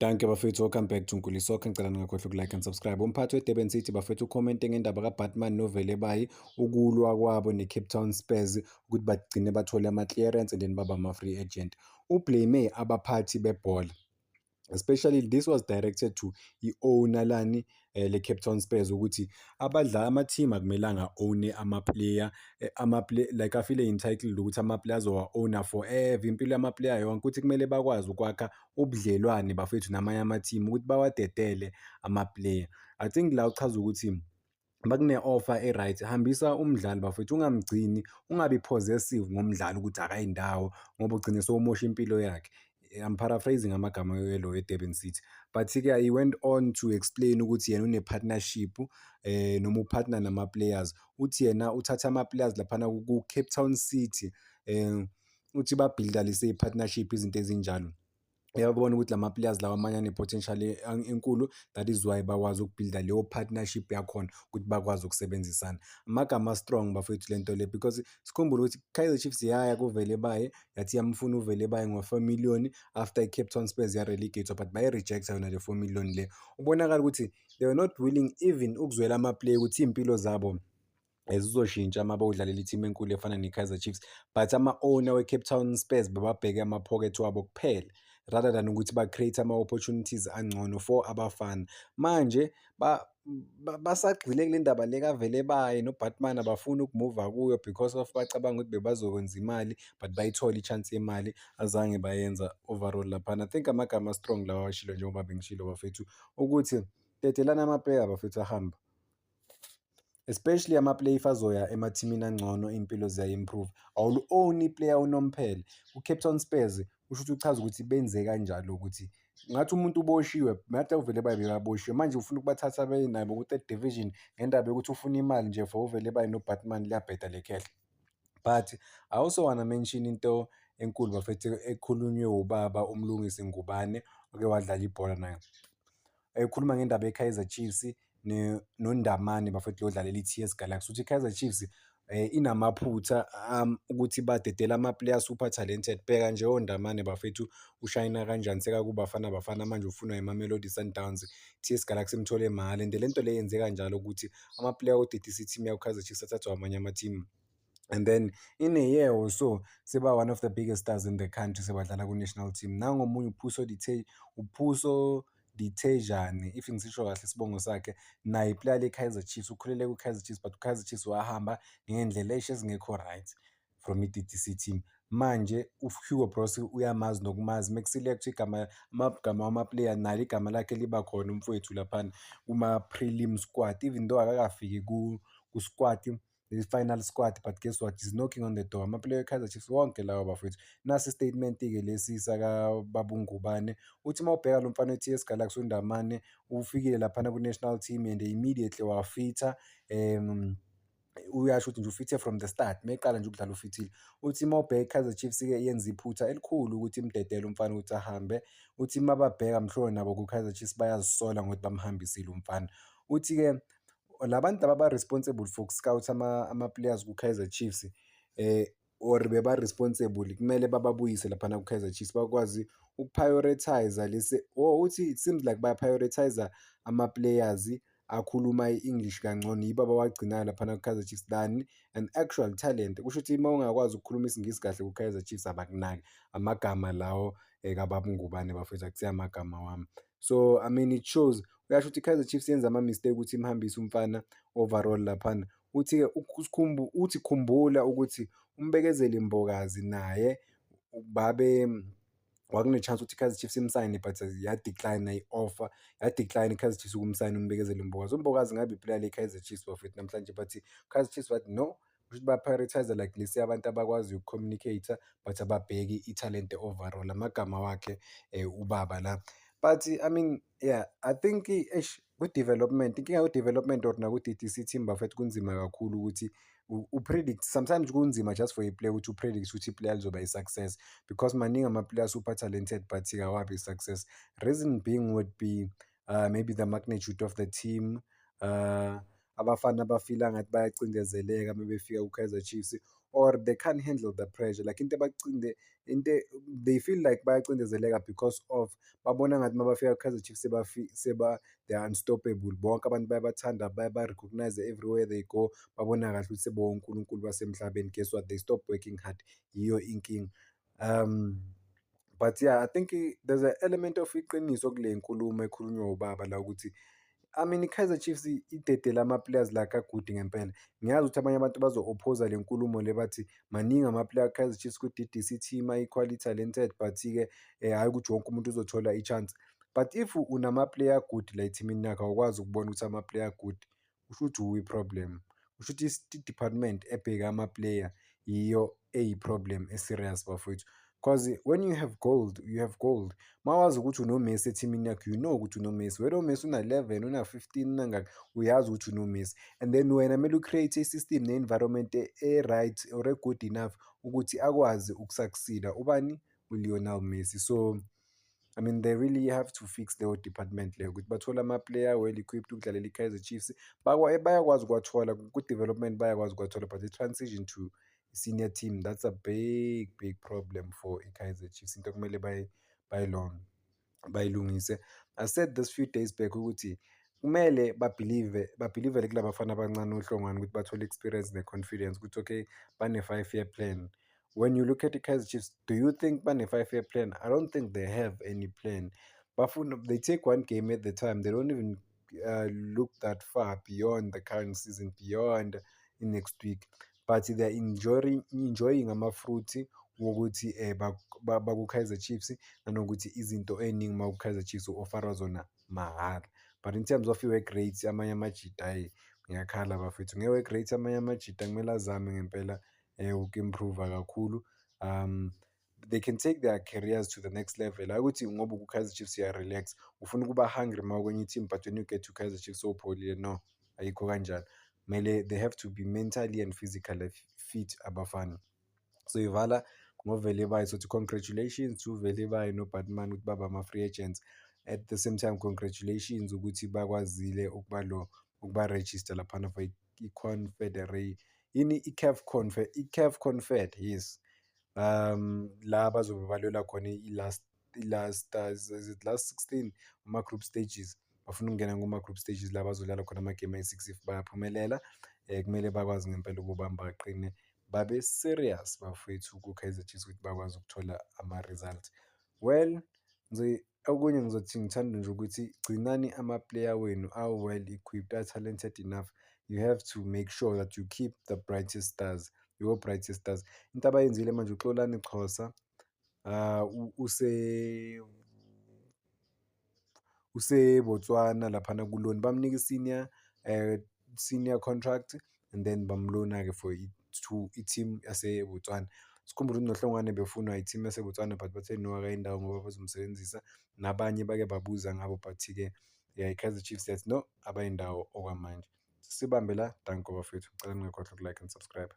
Dankie bafethu, welcome back to Nkuli Soccer. Ngicela ningakhohlwa uku-like and subscribe. Umphathi we-Durban City bafethu u-commente ngendaba kaBaartman noVelebayi, ukulwa kwabo ne-Cape Town Spurs ukuthi bagcine bathole ama-clearance and then baba ama-free agent. U-blame abaphathi bebhola. Especially this was directed to i-owner lani le-Cape Town Spurs ukuthi abadlali ama-team akumelanga own ama-player ama-play like a-feele entitled ukuthi ama-player azowa-owner forever impilo yama-player yonke, ukuthi kumele bakwazi ukwakha ubudlelwane bafethu namanye ama-team ukuthi bawadedele ama-player. I think la uchaza ukuthi makune-offer e-right, hambisa umdlali bafethu, ungamgcini, ungabi possessive ngomdlali ukuthi akayindawo ngoba ugcine sewumosha impilo yakhe. I'm paraphrasing amagama elo e-Durban City, but-ke he went on to explain ukuthi yena une-partnership noma u-partner nama-players. Uthi yena uthatha ama-players laphana ku-Cape Town City, uthi ba-builda lise partnership, izinto ezinjalo. Uyabona ukuthi lama players lawa amanye ane-potential enkulu, that is why bakwazi uku-builda leyo partnership yakhona ukuthi bakwazi ukusebenzisana. Amagama strong bafethu lento le, because sikhumbule ukuthi Kaizer Chiefs yaya kuVelebayi, yathi iyamfuna uVelebayi ngo-4 million after i-Cape Town Spurs ya-relegate, but bayi-rejecta yona le 4 million le. Ubonakala ukuthi they were not willing even ukuzwela ama-player ukuthi iy'mpilo zabo zizoshintsha uma bawudlalela i-team enkulu efana ne-Kaizer Chiefs, but ama-owner we-Cape Town Spurs bebabheke ama-pocket wabo kuphela rather than ukuthi ba-create ama-opportunities angcono for abafana. Manje basagxile kule ndaba le kaVelebayi noBaartman, abafuni ukumuva kuyo because of bacabanga ukuthi bebazokwenza imali, but bayithole i-chance yemali, azange bayenza overall laphana. I think amagama strong lawa awashilo, njengoba bengishilo bafethu ukuthi dedelani ama-player bafethu ahambe, especially ama-player if azoya emathimini angcono, iy'mpilo ziya-improve. Awuli-own i-player unomphela. Ku-Cape Town Spurs kusho ukuthi uchaza ukuthi benze kanjalo ukuthi ngathi umuntu uboshiwe, ngathi uVelebayi bekaboshiwe, manje ufuna ukubathatha benabo ku-third division ngendaba yokuthi ufuna imali nje for uVelebayi noBaartman, liyabheda le khehle. But I also wanna mention into enkulu bafethu ekhulunywe ubaba uMlungisi Ngubane oke wadlala ibhola naye. Ekhuluma ngendaba ye-Kaizer Chiefs noNdamane bafethu, lo odlalela i-T_S Galaxy, ukuthi i-Kaizer Chiefs inamaphutha ukuthi badedela ama-player super talented. Bheka nje oNdamane bafethu, ushayina kanjani sekakuBafana Bafana, manje ufunwa iMamelodi Sundowns, T_S Galaxy imthole mahhala, and le nto le yenzeka njalo ukuthi ama-player odidisa i-team yaku-Kaizer Chiefs athathwe amanye ama-team and then in a year or so seba one of the biggest stars in the country, sebadlala ku-national team. Nangomunye uPhuso Dithejane, if ngisisho kahle isibongo sakhe, naye i-player le-Kaizer Chiefs, ukhulele ku-Kaizer Chiefs, but u-Kaizer Chiefs wahamba ngey'ndlela eish ezingekho right from i-D_D_C team. Manje u-Hugo Broos uyamazi nokumazi, meku-select-wa igama, amagama wama-player, nalo igama lakhe liba khona umfowethu laphana kuma-prelim squad, even though akakafiki ku-squad, i-final squad, but guess what, he's knocking on the door. Ama-player we-Kaizer Chiefs wonke lawa bafowethu. Nasi i-statement-ke lesi sakababa uNgubane, uthi uma ubheka lo mfana we-T_S Galaxy uNdamane, ufikile laphana ku-national team and immediately wafitha, uyasho ukuthi nje ufithe from the start, meqala nje ukudlala ufithile. Uthi uma ubheka i-Kaizer Chiefs-ke yenza iphutha elikhulu ukuthi imdedele umfana ukuthi ahambe. Uthi uma babheka mhlolo nabo ku-Kaizer Chiefs bayazisola ngokuthi bamhambisile umfana. Uthi-ke la bantu laba ba-responsible for uku-scout ama-players ku-Kaizer Chiefs or beba-responsible, kumele bababuyise laphana ku-Kaizer Chiefs, bakwazi uku-prioritize lesi, oh uthi it seems like baya-prioritize ama-players akhuluma i-English kangcono, yibo abawagcinayo laphana ku-Kaizer Chiefs than an actual talent. Kusho ukuthi uma ungakwazi ukukhuluma isiNgisi kahle ku-Kaizer Chiefs abakunaki. Amagama lawo kababa uNgubane bafethu, akusiyo amagama wami. So I mean, it shows, uyasho ukuthi i-Kaizer Chiefs yenza ama-mistake ukuthi imhambise umfana overall laphana. Uthi-ke uthi khumbula ukuthi uMbekezeli Mbokazi naye babe kwakune-chance ukuthi i-Kaizer Chiefs imsayine, but ya-decline i-offer, ya-decline i-Kaizer Chiefs ukumsayina uMbekezeli Mbokazi. UMbokazi ngabe i-player le-Kaizer Chiefs bafethu namhlanje, but Kaizer Chiefs wathi no, kusho ukuthi ba-prioritize like lesi abantu abakwaziyo uku-communicate-a but ababheki ithalente overall. Amagama wakhe ubaba la. But I mean, yeah, I think eish ku-development, inkinga ku-development or naku-D_D_C team bafethu, kunzima kakhulu ukuthi u-predict. Sometimes kunzima just for i-player ukuthi u-predict ukuthi i-player lizoba i-success because maningi ama-player super talented but awabi i-success. Reason being would be maybe the magnitude of the team. Abafana ba-feel-a ngathi bayacindezeleka uma befika ku-Kaizer Chiefs or they can't handle the pressure, like into into they feel like bayacindezeleka because of babona ngathi uma bafika ku-Kaizer Chiefs seba they are unstoppable. Bonke abantu bayabathanda, bayaba-recognise everywhere they go, babona kahle ukuthi sebewonkulunkulu basemhlabeni. Guess what, they stop working hard, yiyo inkinga. But yeah, I think there's an element of iqiniso kule nkulumo ekhulunywa ubaba la ukuthi, I mean, i-Kaizer Chiefs idedele ama-players like a-good ngempela. Ngiyazi ukuthi abanye abantu bazo-oppose-a le nkulumo le, bathi maningi ama-player ka-Kaizer Chiefs ku-D_D_C team a-equally talented, but-ke hhayi ukuthi wonke umuntu uzothola i-chance. But if unama-player a-good la ethimini yakho, awukwazi ukubona ukuthi ama-player a-good, kusho ukuthi wuwe i-problem. Kusho ukuthi i-department ebheke ama-player yiyo eyi-problem e-serious, bafowethu. 'Cause when you have gold, you have gold. Uma wazi ukuthi uno-Messi ethimini yakho, you know ukuthi uno-Messi, whether uMessi una-11, una-15, unangaki, uyazi ukuthi uno-Messi and then wena kumele u-create i-system ne-environment e-right or e-good enough ukuthi akwazi uku-succeed-a ubani? U-Lionel Messi. So I mean, they really have to fix leyo department leyo ukuthi bathole ama-player well equipped ukudlalela i-Kaizer Chiefs. Bayakwazi ukuwathola ku-development, bayakwazi ukuwathola, but i-transition to senior team, that's a big, big problem for i-Kaizer Chiefs, into okumele bayilungise. I said this few days back ukuthi kumele ba-believe, ba-believe-le kula bafana abancane oHlongwane ukuthi bathole experience ne-confidence ukuthi okay, bane-5 year plan. When you look at i-Kaizer Chiefs, do you think bane-5 year plan? I don't think they have any plan. Bafuna, they take one game at the time. They don't even look that far beyond the current season, beyond next week, but they're enjoying ama-fruit wokuthi baku-Kaizer Chiefs, nanokuthi izinto ey'ningi uma ku-Kaizer Chiefs u-offer-wa zona mahhala. But in terms of i-work rate, amanye amajita, hhayi, ngiyakhala bafethu nge-work rate. Amanye amajita kumele azame ngempela uku-improve-a kakhulu. They can take their careers to the next level. Hhayi ukuthi ngoba uku-Kaizer Chiefs uya-relax, ufuna ukuba hungry uma ukwenye i-team, but when you get to Kaizer Chiefs sowupholile. No, ayikho kanjalo. Kumele, they have to be mentally and physically fit abafana. So ivala ngoVelebayi, sothi congratulations to Velebayi noBaartman ukuthi baba ama-free agents. At the same time, congratulations ukuthi bakwazile ukuba lo ukuba-register laphana for i-Confederate, yini, i-CAF Confe, i-CAF Confed, yes. La bazobe balwela khona i-last, is it last 16, ama-group stages. Bafuna ukungena kuma-group stages la bazodlala khona ama-game ayi-6. If bayaphumelela, kumele bakwazi ngempela ukubamba baqine, babe serious bafowethu ku-Kaizer Chiefs ukuthi bakwazi ukuthola ama-result. Well, okunye ngizothi ngithanda nje ukuthi gcinani ama-player wenu a-well equipped, a-talented enough. You have to make sure that you keep the brightest stars, your brightest stars. Into abayenzile manje, uXolani Xhosa useBotswana laphana ku-loan, bamnika i-senior senior contract and then bam-loan-a-ke for to i-team yaseBotswana. Sikhumbule ukuthi noHlongwane befunwa i-team yaseBotswana, but bathe no, akayindawo ngoba bazomsebenzisa. Nabanye bake babuza ngabo, but-ke i-Kaizer Chiefs yathi no, abayindawo okwamanje. Sibambe la, danko bafowethu, ngicela ningakhohlwa uku-like and subscribe.